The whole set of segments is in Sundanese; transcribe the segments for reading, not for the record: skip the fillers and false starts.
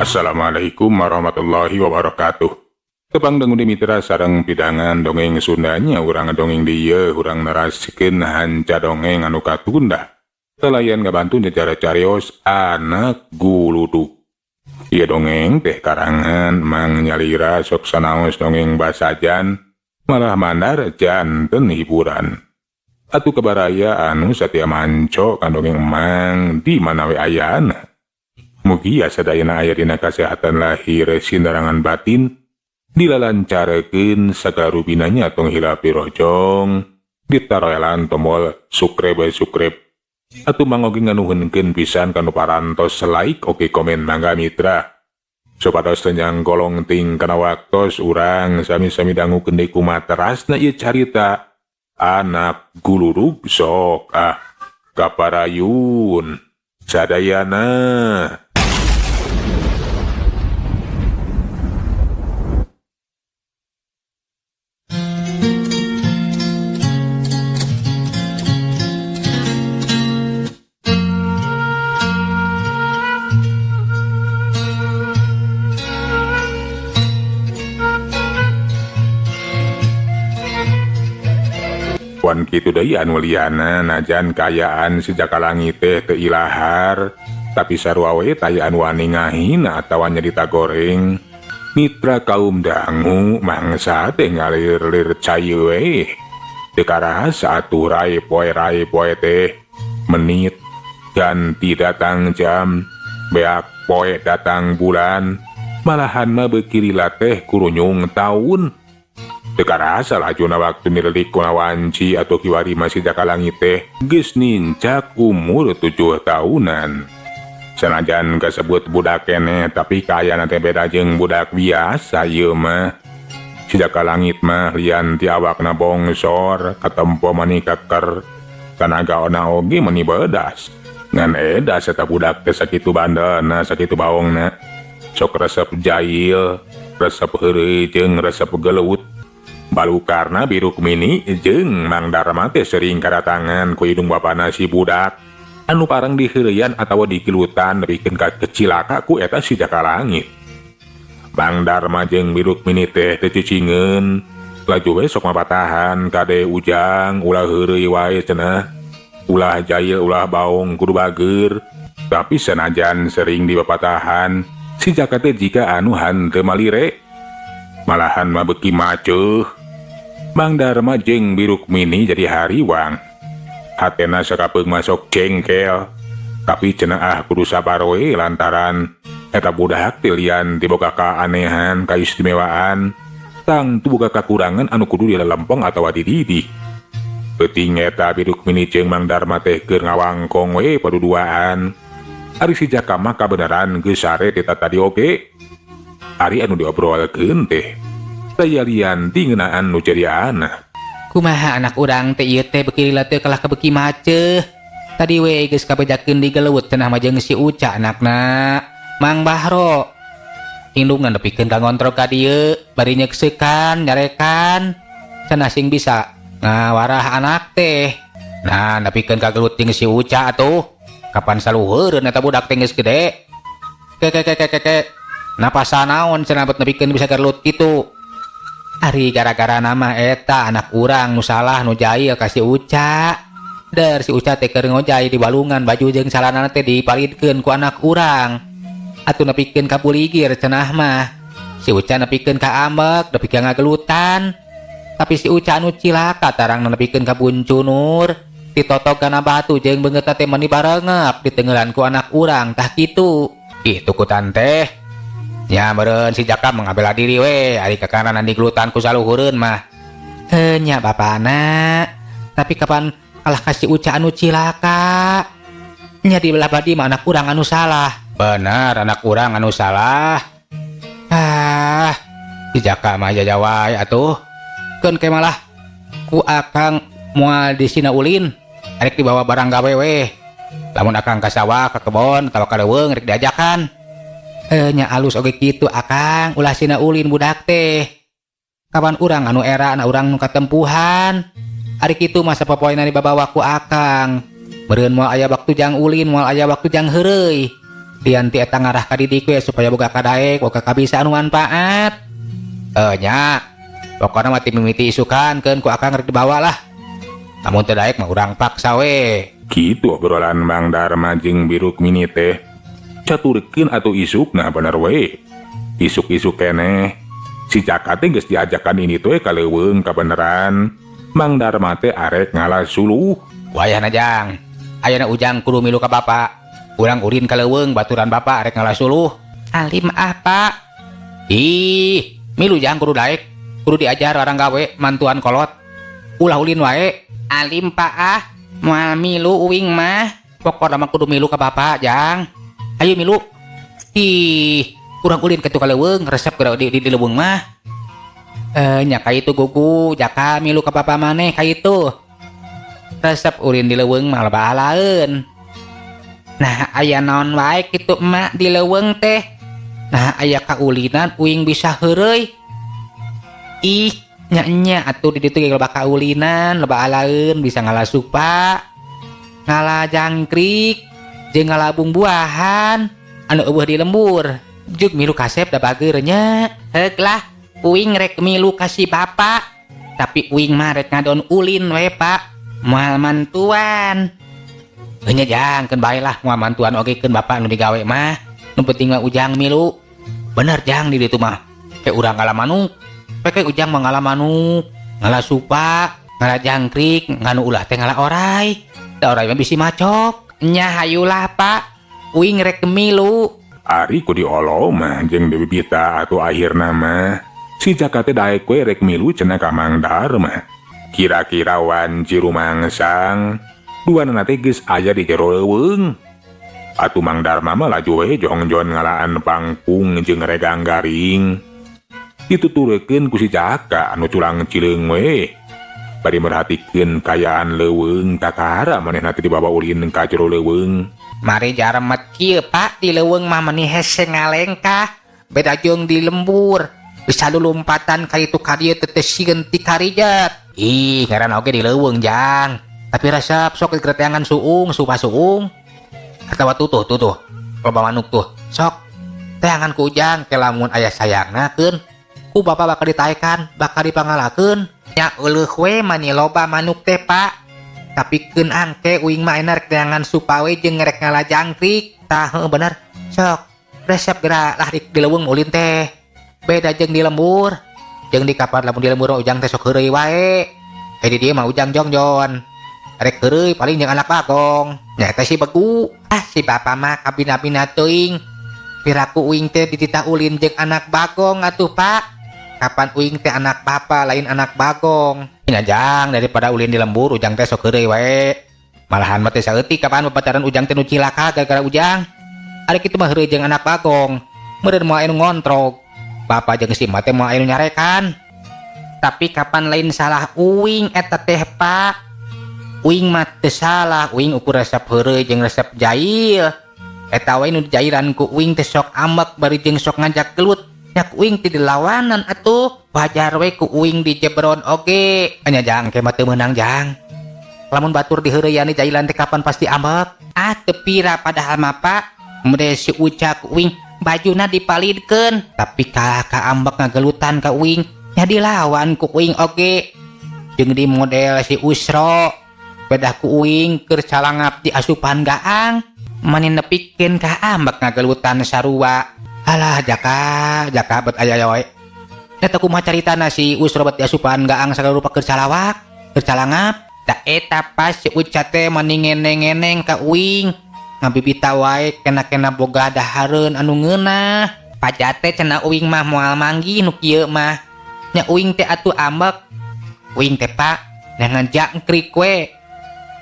Assalamualaikum warahmatullahi wabarakatuh. Tepang dangu di mitra sareng pidangan dongeng Sundanya urang dongeng dieu urang narasikeun hanca dongeng anu katunda. Selayan ngabantu nyecara carios anak guludug. Ieu dongeng teh karangan Mang Nyalira sok sanaos dongeng basajan malah mandar janten hiburan. Atuh kabaraya anu satia manco kan dongeng Mang di mana we ayana. Mugia sadayana aya dina kasehatan lahir sinarangan batin dilalancarkeun sagala rupinanya tong hilap dirojong ditaroelan tombol subscribe subscribe atuh mangoge nganuhunkeun pisan kanu parantos like oke komen mangga mitra supados teu nyangkolong ting kana waktos urang sami-sami dangukeun deui kumaterasna ieu carita anak gulurug sok ah kaparayun sadayana. Wan kitu deui anu liana najan kaayaan si Jaka Langit teh teu ilahar tapi sarua we taya anu wani ngahina atawa nyarita goreng mitra kaum dangu mangsa teh ngalir-lir cai we teu karasa atuh rae poe teh menit ganti datang jam beak poe datang bulan malahan mah beuki lila teh kurunyung taun. Teu karasa lajuna waktu nilelik kuna wanci atau kiwari masih Jaka Langit teh geus nincak umur 7 tahunan. Sanajan kasebut budak keneh tapi kaayana teh beda jeung budak biasa ieu mah. Si Jaka Langit mah lian ti awakna bongsor katempo mani keker tanaga ona oge mani bedas. Ngan edas eta budak teh sakitu bandelna sakitu baongna. Sok resep jail, resep heureuy jeung resep gelut. Balukarna Biruk Mini jeung Mang Darma teh sering kadatangan ku indung bapana si budak anu pareng diheureyan atawa dikilutan nepikeun ka kecilaka ku eta si Jaka Langit. Mang Darma jeung Biruk Mini teh teu cicingeun, laju we sok mapatahan kade ujang ulah heureuy wae cenah, ulah jail ulah baong kudu bager. Tapi sanajan sering dipapatahan, si Jaka teh jika anu hanteu malire. Malahan mah beuki maceuh. Mang Darma jeung Biruk Mini jadi hariwang. Hatena sakapeung masuk jengkel. Tapi cenah ah kudu sabar we lantaran eta budak teh lian ti boga kaanehan, kaistimewaan, tangtu boga kakurangan anu kudu dilelempong atawa dididih. Peuting eta Biruk Mini jeung Mang Darma teh keur ngawangkong we paduduaan. Ari si Jaka mah kabeneran geus sare ti tadi oge. Ari anu diobrolkeun teh daya lian ti ngeunaan nu jadi anak. Kumaha anak urang teh ieu teh beuki lila teh kalah kabeuki maceuh. Tadi we geus kabejakeun digelewut cenah mah jeung si Uca anakna. Mang Bahro. Indungna nepikeun ka ngontrol ka dieu bari nyekseukan nyarekan. Cenah sing bisa ngawarah anak teh. Nah nepikeun ka gelut jeung si Uca atuh. Kapan saluheureun eta budak teh geus gede. Ke ke ke ke ke. Napasa naon cenah bet nepikeun bisa gelut kitu. Ari gara-gara nama eta anak urang nu salah nu jail ka si Uca. Der si Uca teh keur ngojay di balungan baju jeung salanana teh dipalidkeun ku anak urang. Atuh nepikeun ka buligir cenah mah. Si Uca nepikeun ka ambek nepikeun ngagelutan. Tapi si Uca anu cilaka tarang nepikeun ka buncunur. Ditotok kana batu jeung beungeutna teh meuni barengep ditenggelan ku anak urang tah kitu. Kitu ku tante. Nya meureun si Jaka mangabela diri we ari kakananan digelutan ku saluhureun mah. Heuh nya bapana. Tapi kapan kalah ka si Uca anu cilaka? Nya di belah badi mah anak urang anu salah. Bener anak urang anu salah. Ah, si Jaka mah jaja wae atuh. Keun ke malah ku akang moal disina ulin. Arek dibawa barang gawe we. Lamun akang ka sawah, ka kebon, atawa ka leuweung rek diajakan. Nya alus oge kitu akang ulah sina ulin budak teh. Kapan urang anu era na urang nu katempuhan. Ari kitu mah sapopoena dibabawa ku akang. Meureun moal aya waktu jang ulin, moal aya waktu jang heureuy. Lian ti eta ngarah kadidik we supaya boga kadaek, boga kabisa anu manfaat. Nya. Pokona mah ti mimiti isukan keun ku akang rek dibawa lah. Lamun teu daek mah urang paksa we. Kitu obrolan Mang Dharma jeung Bi Rukmini teh. Caturkeun atuh isukna bener we. Isuk-isuk keneh si Jaka teh geus diajakan ini teh ka leuweung kabeneran. Mang Dharma teh arek ngala suluh. Wayahna Jang. Ayeuna Ujang kudu milu ka bapa. Urang ulin ka leuweung baturan bapa arek ngala suluh. Alim ah, Pak. Ih, milu Jang kudu daek. Kudu diajar orang gawe mantuan kolot. Ulah ulin wae. Alim Pak ah, moal milu uing mah. Pokona mah kudu milu ka bapa, Jang. Ayo milu. Ih, urang ulin ka tukang leuweung, resep geura di leuweung mah. Nya ka itu gugu, Jaka milu ka bapa maneh ka itu. Resep ulin di leuweung mah loba alaeun. Nah, aya naon wae kitu emak di leuweung teh. Nah, aya kaulinan uing bisa heureuy. Ih, nya-nya atuh di ditu ge loba kaulinan, loba alaeun bisa ngala supa, ngala jangkrik, jeung ngala bumbuahan anu eueuh di lembur. Juk milu kasep da bageur nya. Heuk lah, uing rek milu ka si bapa. Tapi uing mah rek ngadon ulin we, Pak. Moal mantuan. Heunya Jang, keun bae lah moal mantuan oge keun bapa nu digawe mah. Nu penting mah Ujang milu. Bener Jang di ditu mah. Kayak urang ngala manuk. Peke Ujang mah ngala manuk, ngala supa, ngala jangkrik, nganu ulah teh ngala orai. Da orai mah bisi macok. Nya hayulah Pak. Uing rek milu. Ari ku diolo mah jeung Dewi Bita atuh akhirna mah. Si Jaka teh daek we rek milu cenah ka Mang Dharma. Kira-kira wanci rumangsang duanana teh geus aya di jero leuweung. Atuh Mang Dharma mah laju we jongjon ngalaan pangkung jeung regang garing. Dituturkeun ku si Jaka anu culang cileung we. Bari merhatikeun kayaan leuweung kakara manehna teh dibawa ulin ka jero leuweung. Mari jaremet kieu Pak di leuweung mah meni hese ngalengkah. Beda jeung di lembur. Bisa lulumpatan ka ditu ka dieu teh teu sieun ti karijat. Ih, ngaran oge di leuweung Jang. Tapi resep sok digereteangan suung, supa suung. Atawa tutuh tutuh. Loba manuk tuh. Sok teangan ku Ujang ke lamun aya sayangna keun. Ku bapa bakal ditaekan, bakal dipangalakeun. Nya euleuh we mani loba manuk teh Pak. Tapi keun angke uing mah enak rek teangan supa we jeung rek ngala jangkrik. Tah heuh bener. Sok resep geura lah di leuweung ulin teh. Beda jeung di lembur. Jeung di kapan lamun di lembur Ujang teh sok heureuy wae. Di dieu mah Ujang jongjon. Rek heureuy paling jeung anak bagong. Nya eta si begu. Ah si bapa mah kabina-bina teuing. Piraku uing teh dititah ulin jeung anak bagong atuh Pak. Kapan uing teh anak bapa lain anak bagong. Nya Jang daripada ulin di lembur Ujang teh sok heureuy wae. Malahan mah teh saeutik kapan babataran Ujang teh nu cilaka gara-gara Ujang. Ari kitu mah heureuy jeung anak bagong. Meureun moal anu ngontrog. Bapa jeung si emak teh moal anu nyarekan. Tapi kapan lain salah uing eta teh Pak. Uing mah teu salah, uing ukur resep heureuy jeung resep jail. Eta we nu jailan ku uing teh sok ambek bari jeung sok ngajak gelut. Nya ku uing teh dilawanan atuh. Wajar we ku uing dijebron oge. Nya Jang ke mah teu meunang Jang. Lamun batur diheureuyani jailan teh kapan pasti ambek. Ah teu pira padahal mah Pak. Meureun si Uca ku uing bajuna dipalidkeun, tapi kalah ka ambek ngagelutan ka uing. Nya dilawan ku uing oge. Jeung di model si Usro. Bedah ku uing keur calangap di asupan gaang. Mani nepikeun ka ambek ngagelutan sarua. Alah Jaka, Jaka bet aya wae. Eta kumaha caritana si Usro bet diasupan gaang sagala rupa keur calawak, keur calangap. Da eta pas si Uca teh mani ngeneng-ngeneng ka uing. Ngabibita wae kena-kena boga dahareun anu ngeunah. Pajate cenah uing mah moal manggih nu kieu mah. Nya uing teh atuh ambek. Uing teh Pak, neangan jangkrik we.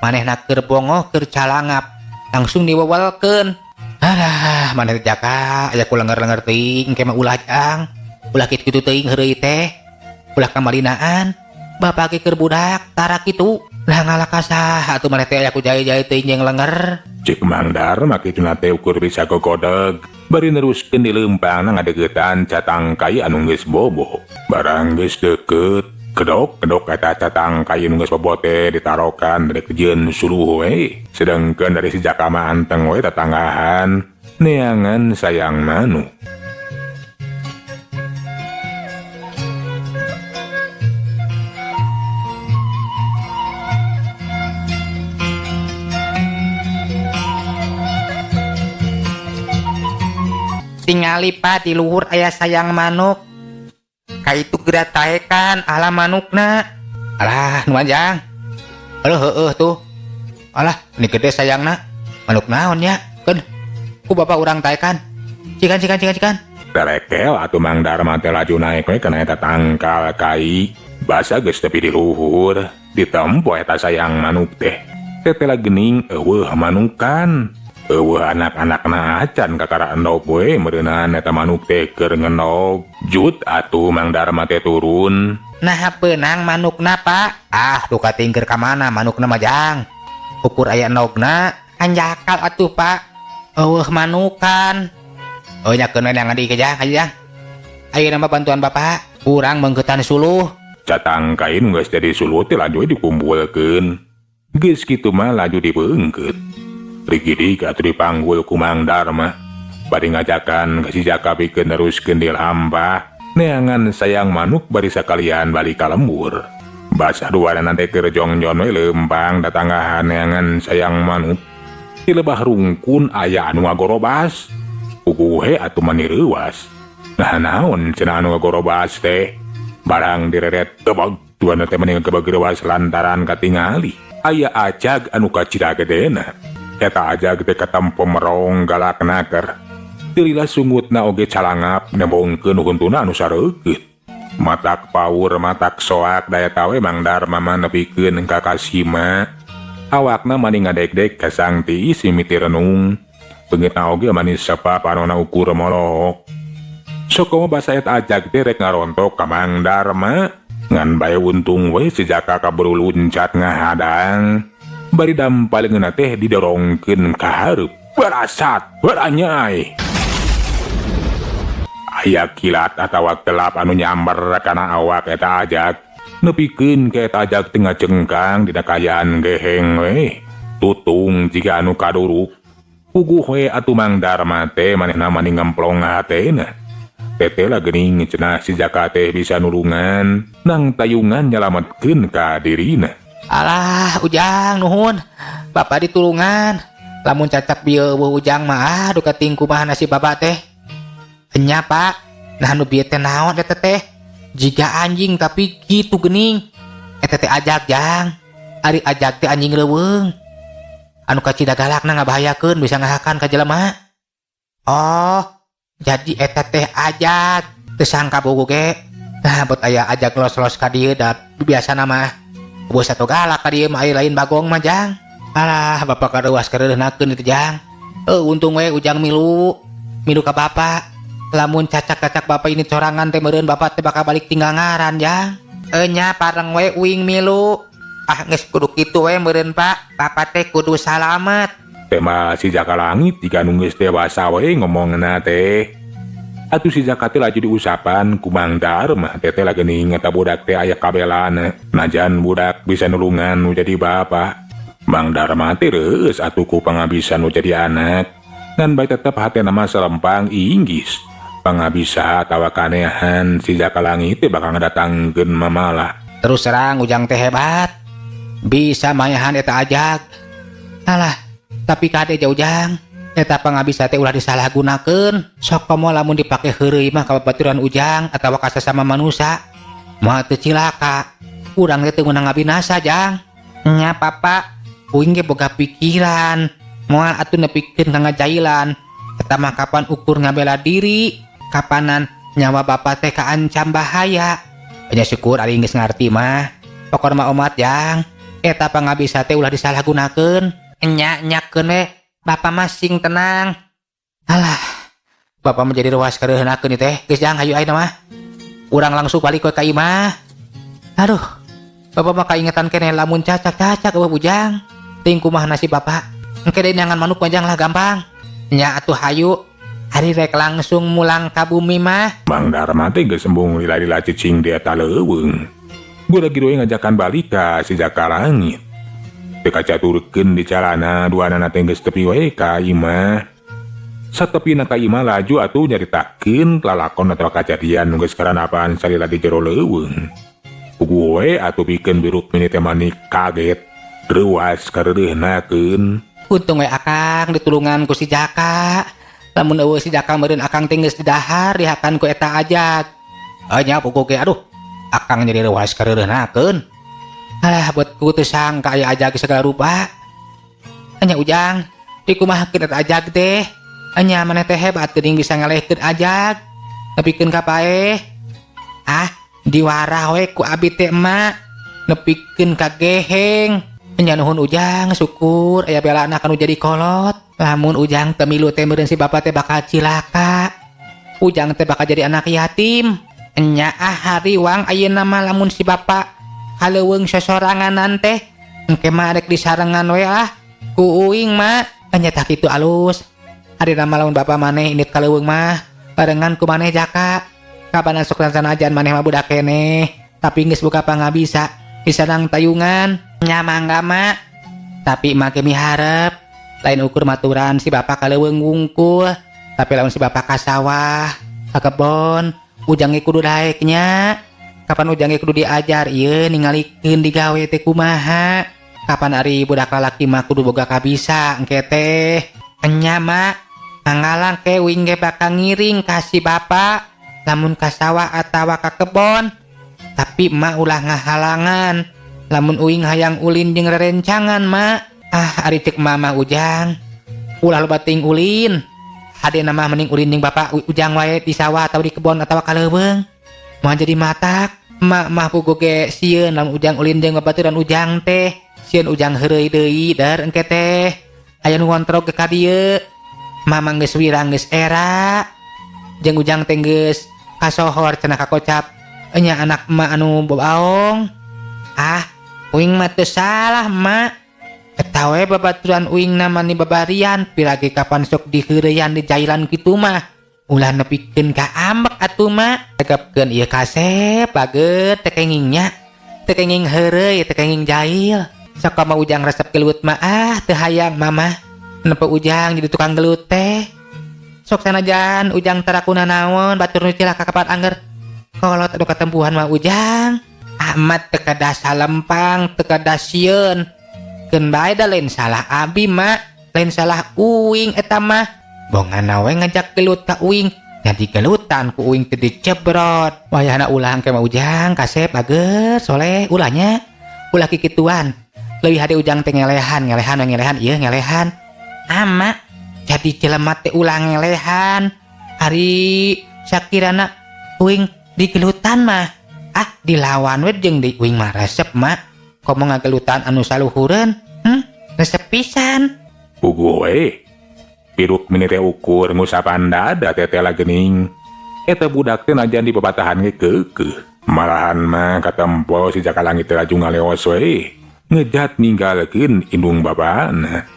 Manehna keur bongoh keur calangap. Langsung diwewelkeun. Alah, maneh teh Jaka, aya ku lenger-lenger teuing ke mah ulah Jang. Ulah kitu-kitu teuing heureuy teh. Ulah kamalinaan. Bapa ge keur budak tara kitu. Lah ngalakasah atuh maneh teh aya ku jae-jae teuing jeung lenger. Cek Mang Dharma kituna teh ukur bisa gogodeg. Bari neruskeun di leumpangna ngadeuketan catangkai anu geus bobo. Barang geus deukeut, kedok-kedok eta catangkai anu geus bobo teh ditarokan rek jeung suluh we. Sedengkeun dari si Jaka mah anteng we tatanggahan. Neangan sayang manuk. Tingali Pak di luhur aya sayang manuk. Ka itu geura taekan ala manukna. Alah nu anjang. Aduh heueuh tuh. Alah ini gede sayangna. Manuk naon nya? Keun ku bapak urang taekan. Cikan cikan cikan cikan. Terekel atuh Mang Darma teh laju naek we kana eta tangkal kai. Basa geus tepi di luhur, ditempo eta sayang manuk teh. Tetela geuning eueuh manukan. Eueuh anak-anakna acan kakara endog we meureunan eta manuk teh keur ngenog. Jut atuh Mang Darma teh turun. Nah peunang manukna Pak. Ah duka tingker ka mana manukna mah jang. Ukur aya endogna hanjakal atuh Pak. Eueuh manukan. Oh nya keun we yang ngadi ke jang, hayu jang. Ayeuna mah bantuan Bapak, urang meungkeutan suluh. Catang kain geus jadi suluh teh laju we dikumpulkeun. Geus kitu mah laju dibeungkeut. Rigidik atuh dipanggul ku Mang Darma. Bari ngajakan ka si Jaka pikeun neruskeun di lampah. Neangan sayang manuk bari sakalian balik ka lembur. Basah duanana teh keur jongjon we leumpang datanggahan neangan sayang manuk. Di lebah rungkun aya anu ngagorobas. Puguhe atuh mani reuas. Nah naon cenah anu ngagorobas teh? Barang direret tebag duana teh mani ngegebeg reuas lantaran katingali. Aya ajag anu kacida gedena. Eta ajag teh katempo merong galak naker. Tilila sungutna oge calangap nembongkeun huntuna anu sareukeut. Matak paur matak soak daya tawe Mang Darma mah nepikeun ka kasima. Awakna mani ngadegdeg kasang tiis mimiti renung. Beungeutna oge manis sepa panona ukur molohok. Sokomo basa eta ajag teh rek ngarontok ka Mang Darma. Ngan bae untung we si Jaka kaburu luncat ngahadang. Bari dampaleungeunna teh didorongkeun ka hareup. Barasat, baranyai. Aya kilat atawa gelap anu nyamber kana awak eta ajag. Nepikeun ka eta ajag teh ngacengkang dina kaayaan geheng we. Tutung jiga anu kaduruk. Puguh we atuh Mang Darma teh manehna mani ngemplong hatena. Tetela geuning cenah si Jaka teh bisa nulungan nang tayungan nyalametkeun ka dirina. Alah Ujang nuhun. Bapak ditulungan. Lamun cacak bieu eueuh Ujang mah aduh kating kumaha nasib bapak teh. Enya Pak. Nah nu bieu teh naon eta teh? Jiga anjing tapi kitu geuning. Eta teh ajag jang. Ari ajag teh anjing leuweung. Anu kacida galakna ngabahayakeun bisa ngahakan ka jelema. Oh, jadi eta teh ajag. Teu sangka bogo ge. Nah, bot aya ajag los-los ka dieu da biasana mah. Bos satu galak ka dieu mah aya lain bagong mah jang. Alah, bapak kareuwas kareunakeun itu jang. Untung we Ujang milu. Milu ka bapak. Lamun cacak-cacak bapak ini corangan teh meureun bapak teh bakal balik tinggal ngaran jang. Nya pareng we uing milu. Ah geus kudu kitu we meureun Pak. Bapak teh kudu salamet. Tema si Jaka Langit jika nu geus dewasa we ngomongna teh. Atuh si Jaka teh laju diusapan ku Mang Darma teh teh lagi eta budak teh aya kabelana. Najan budak bisa nulungan nu jadi bapak. Mang Darma teh reueus atuh ku pangabisan nu jadi anak. Ngan bae tetep hatena mah salempang inggis. Pangabisa atawa kanehan si Jaka Langit teh bakal ngadatangkeun mamalah. Terus terang Ujang teh hebat. Bisa mayahan eta ajag. Alah, tapi kade jauh Ujang. Eta pangabisa teh ulah disalahgunakeun. Sok komo lamun dipake heureuy mah ka babaturan Ujang atawa ka sasama manusa. Moal teu cilaka. Urang teh teu meunang ngabinasa Jang. Nya Papa, uing ge boga pikiran. Moal atuh nepikeun ka ngajailan. Eta mah kapan ukur ngabela diri, kapanan nyawa bapa teh kaancam bahaya. Nya syukur ari geus ngarti mah. Pokona mah omat Jang. Eta pangabisa teh ulah disalahgunakeun. Nya nyakeun we. Bapak mah sing tenang. Alah, bapak mah jadi ruas kareuheunakeun ieu teh. Geus jang hayu ayeuna mah. Urang langsung balik we ka imah. Aduh, bapak mah kaingetan keneh lamun cacak-cacak eueuh bujang. Ting kumaha nasib bapak. Engke deui neangan manuk mah jang lah gampang. Nya atuh hayu. Ari rek langsung mulang ka bumi mah. Mang Darma teh geus embung lila-lila cicing di eta leuweung. Gua lagi doe ngajakan balik ka si Jaka Langit. Teu kacaturkeun di calana duanana teh geus tepi we ka imah. Satepina ka imah laju atuh nyaritakeun lalakon atawa kajadian nu geus karanapaan salila di jero leuweung. Puguh we atuh pikeun Bi Rukmini teh mani kaget, reuas kareureunahkeun. Untung we akang ditulungan ku si Jaka. Lamun eueuh si Jaka meureun akang teh geus didahar dihakan ku eta ajag. Nya puguh ge aduh, akang jadi reuas kareureunahkeun. Alah buat ku teu sangka aya ajag segala rupa. Nya Ujang, dikumahakeun eta ajag teh. Nya maneh teh hebat geuning bisa ngalehkeun ajag. Nepikeun ka paeh. Ah, diwarah we ku abi teh emak. Nepikeun ka geheng. Nya nuhun Ujang, syukur aya belana kanu jadi kolot. Lamun Ujang teu milu teh meureun si bapa teh bakal cilaka. Ujang teh bakal jadi anak yatim. Nya ah hariwang ayeuna mah lamun si bapa kaleuweung sosoranganan teh engke mah rek disarengan we ah ku uing mak. Nya tah kitu alus. Ari nama lamun bapa maneh indit kaleuweung mah barengan ku maneh Jaka. Kapan sok sanajan maneh mah budak keneh, tapi geus buka pangabisa disadang tayungan. Nya mangga mak. Tapi mak ge miharep lain ukur maturan si bapa kaleuweung wungkul, tapi lamun si bapa ka sawah, ka kebon, Ujang ge kudu daek nya. Kapan Ujang ge kudu diajar ieu ningalikeun digawe teh kumaha. Kapan ari budak lalaki mah kudu boga kabisa engke teh. Enya mak, manggalang ke uing ge bakal ngiring ka si bapa lamun ka sawah atawa ka kebon. Tapi emak ulah ngahalangan lamun uing hayang ulin jeung rerencangan mak. Ah ari ceuk mama Ujang ulah loba teuing ulin. Hadena mah mending ulin jeung bapa Ujang wae di sawah atau di kebon atawa ka leuweung. Moal jadi matak. Emak mah puguh ge sieun lamun Ujang ulin jeung babaturan Ujang teh. Sieun Ujang heureuy deui dar engke teh. Aya nu ngontrog ka dieu. Mama geus wirang geus era. Jeung Ujang teh geus kasohor cenah kakocap. Enya anak emak anu bobaong. Ah, uing mah teu salah mak. Eta we babaturan uing na mani babarian pirage kapan sok diheureyan di jailan kitu mah. Ulah nepikeun ka ambek atuh mak. Tegapkeun ieu kasep bageut teu kenging nya. Teu kenging heureuy, teu kenging jail. Sok mah Ujang resep gelut mah ah teu hayang mama. Nepe Ujang jadi tukang gelut teh. Sok sanajan Ujang tarakuna naon batur nu cilaka kapan angger. Kolot anu katempuhan mah Ujang. Ahmad teu kedah salempang, teu kedah sieun. Keun bae da lain salah abi mak, lain salah uing eta mah. Bongana we ngajak gelut ka uing, jadi gelutan ku uing teh dicebrot. Wayahna ulah engke mah Ujang kasep bager soleh ulahnya. Ulah kikituan. Leuwih hade Ujang teh ngelehan, ngelehan, ngelehan, ieu ngelehan. Ama jadi jelema teh ulah ngelehan. Ari sakirana uing digelutan mah ah dilawan we jeung di uing mah resep mak. Komo ngagelutan anu saluhureun, resep pisan. Puguh we. Bi Rukmini teh ukur ngusapan dada tetela geuning. Eta budak teh najan di pepatahan ge keukeuh. Malahan mah katempo si Jaka Langit teh laju ngaleos we. Ngejat ninggalkeun indung bapana.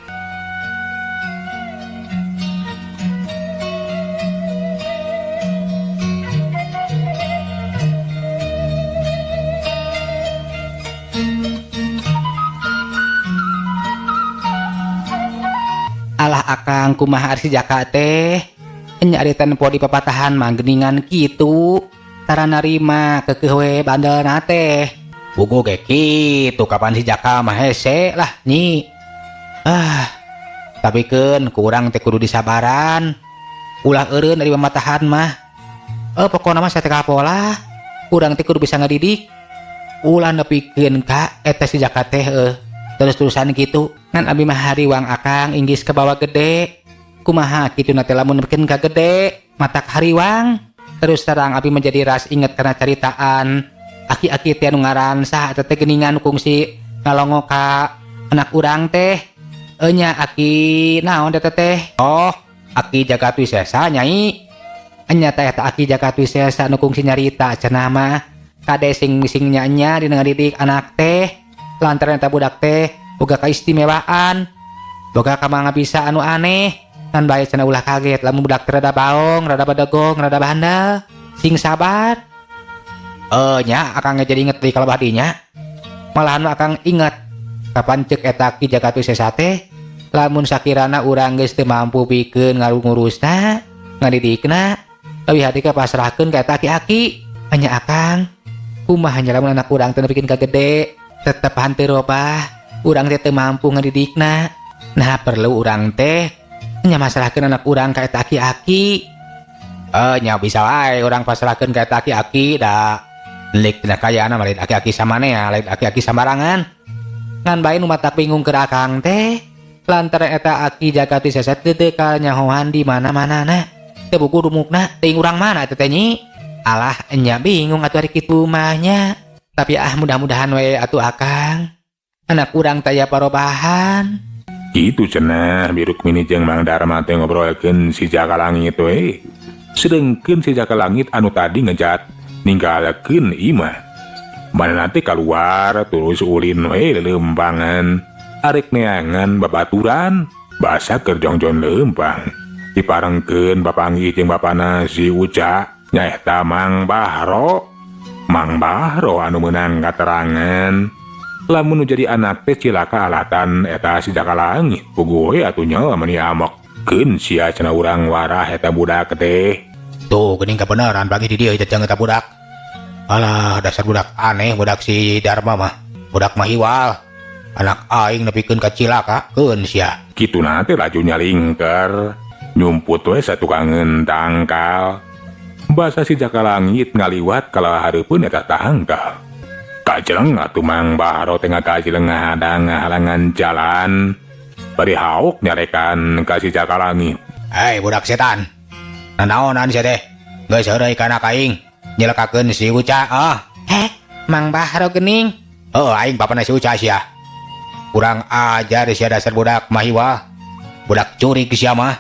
Alah akang kumaha ari si Jaka teh. Nya ari tempo di papatahan mah geuningan kitu. Tara narima keukeuh we bandelna teh. Puguh ge kitu kapan si Jaka mah hese lah nyi. Ah, tapi keun ku urang teh kudu disabaran. Ulah eureun ari pamatahan mah. Pokona mah sateka pola. Urang teh kudu bisa ngadidik. Ulah nepikeun ka eta si Jaka teh terus-terusan kitu. Ngan abi mah hariwang akang inggis ke bawah gede. Kumaha kitu na teh lamun nepikeun ka gede matak hariwang. Terus terang abi menjadi ras inget karena caritaan aki-aki teh anu ngaran saha eta teh geuningan kungsi ngalongo ka anak urang teh. Nya aki naon eta teh? Oh, aki Jagat Wisesa nyai. Nya teh eta aki Jagat Wisesa anu kungsi nyarita cenah mah. Kade sing sing nya-nya dina ngadidik anak teh. Lantaran eta budak teh boga kaistimewaan, boga kamangabisa anu aneh. Ngan bae cenah ulah kaget lamun budak teh rada baong, rada badegong, rada bandel. Sing sabar. Nya akang jadi inget deui kalebah dinya. Malahan mah akang inget kapan ceuk eta Ki Jagat Wisesa teh Lamun sakirana urang geus teu mampu pikeun ngurusna, ngadidikna, leuwih hade ka pasrahkeun ka eta aki-aki. Anya akang, kumaha nya lamun anak urang teh nepikeun ka gede, tetep henteu robah, urang teh teu mampu ngadidikna. Nah perlu urang teh nya masrahkeun anak urang ka eta aki-aki. Nya bisa wae urang pasrahkeun ka eta aki-aki da lik tina kayana mah lain aki-aki samanea, lain aki-aki sambarangan. Ngan bae nu matak bingung keur akang teh lantaran eta aki Jaka ti seset teu kanyahoan di mana-manana. Teu buku rumukna teuing urang mana eta teh nyi. Alah enya bingung atuh ari kitu mah nya. Tapi ah mudah-mudahan we atuh akang anak urang teh aya parobahan. Kitu cenah Bi Rukmini jeung Mang Darma teh ngobrolkeun si Jaka Langit we. Sedengkeun si Jaka Langit anu tadi ngejat ninggalkeun imah. Manehna teh kaluar terus ulin we leuleumpangan. Arek neangan babaturan basa keur jongjon leumpang. Diparengkeun papanggih jeung bapana si Uca nyaeta Mang Bahro. Mang Bahro anu meunang katerangan lamun nu jadi anak teh cilaka alatan eta si Jaka Langit. Puguh we atuh nya meuni amok. Keun sia cenah urang warah eta budak teh. Tuh geuning kabeneran bagi di dieu teh eta budak. Alah dasar budak aneh budak si Dharma mah. Budak mah hiwal. Anak aing nepikeun ka cilaka keun sia. Kituna teh laju nyalingker. Nyumput we satukangeun tangkal. Basa si Jaka Langit ngaliwat kala hareupeun eta tangkal. Kajleng atuh Mang Bahro teh ngakajleng ngahadang ngahalangan jalan. Bari haok nyarekan ka si Jaka Langit. Hei budak setan. Nanaonan sia teh? Geus heureuy ka anak aing. Nyelekakeun si Uca ah. Heh, Mang Bahro geuning. Oh, aing bapana si Uca sia. Kurang ajar sia dasar budak mahiwa. Budak curi sia mah.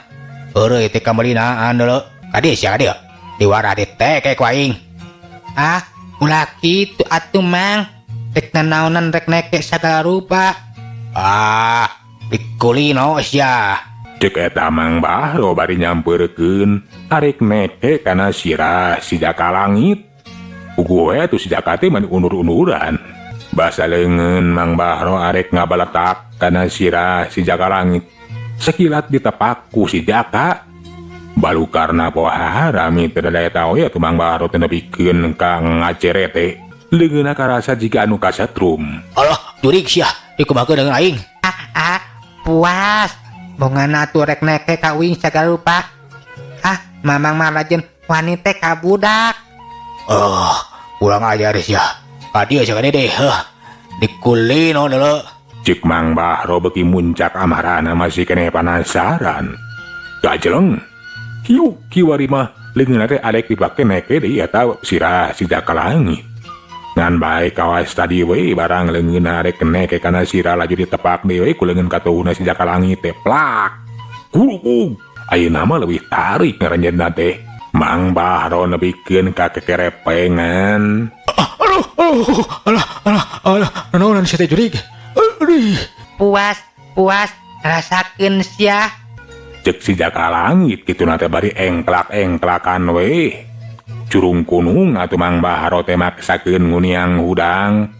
Heureuy teh kamelinaan deuleu. Ka dieu sia ka dieu. Diwarah diteke ku aing. Ah, ulah kitu atuh Mang. Rek nanaonan rek neke sagala rupa. Ah, dikulino sia. Cek eta Mang Bahro bari nyampeurkeun arek neke kana sirah si Jaka Langit. Puguh we atuh si Jaka teh mani undur-unduran. Basa leungeun Mang Bahro arek ngabaletak kana sirah si Jaka Langit. Sekilat ditepak ku si Jaka. Balukarna poharami teu daya eta we atuh Mang Bahro teh nepikeun ka ngacerete. Leungeunna karasa jiga anu kasetrum. Alah, jurig sia, dikumahakeun dengan aing. Ah, puas. Bongana atuh rek neke ka uing sagala rupa. Ah, mamang mah rajin wani teh ka budak. Oh, kurang ajar sia. Ka dieu sia ka deh, heuh. Dikulino deuleu. Cek Mang Bahro beuki muncak amarahna masih keneh panasaran. Gajleng. Hiuk kiwari mah leungeunna teh arek dipake neke deui eta sirah si Jaka Langit. Ngan bae kawas tadi we barang leungeunna arek neke kana sirah laju ditepak deui we ku leungeun katuhuna si Jaka Langit teh plak. Kurukug. Ayeuna mah leuwih tarik ngaranjeunna teh. Mang Bahro nepikeun ka kekerepengan. Aduh, aduh, alah, alah, alah, nanaonan sia teh jurig. Aduh. Puas, puas, rasakeun sia. Cek si Jaka Langit kituna teh bari engklak-engklakan we. Curung kunung atuh Mang Bahro teh maksakeun nguniang hudang.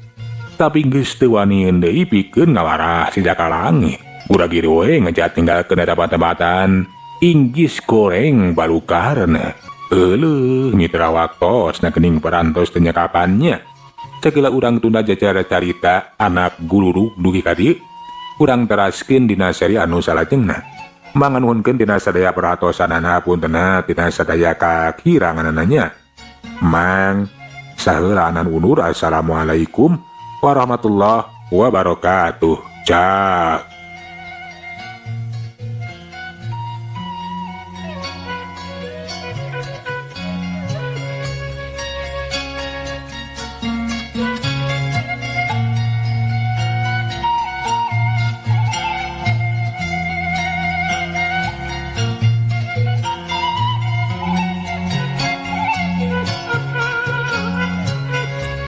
Tapi geus teu wanieun deui pikeun ngawarah si Jaka Langit. Guragir we ngejat ninggalkeun eta tempatan. Inggis goreng balukarna. Euleuh mitra waktosna geuning parantos teu nyekapannya. Sagala urang tunda jajar carita anak gulurug dugi ka dieu. Urang teraskeun dina seri anu salajengna. Manganuhunkeun dina sadaya perhatosanana puntenna tina sadaya kakiranganana. Mang saheulaanan undur. Assalamualaikum warahmatullahi wabarakatuh. Cak.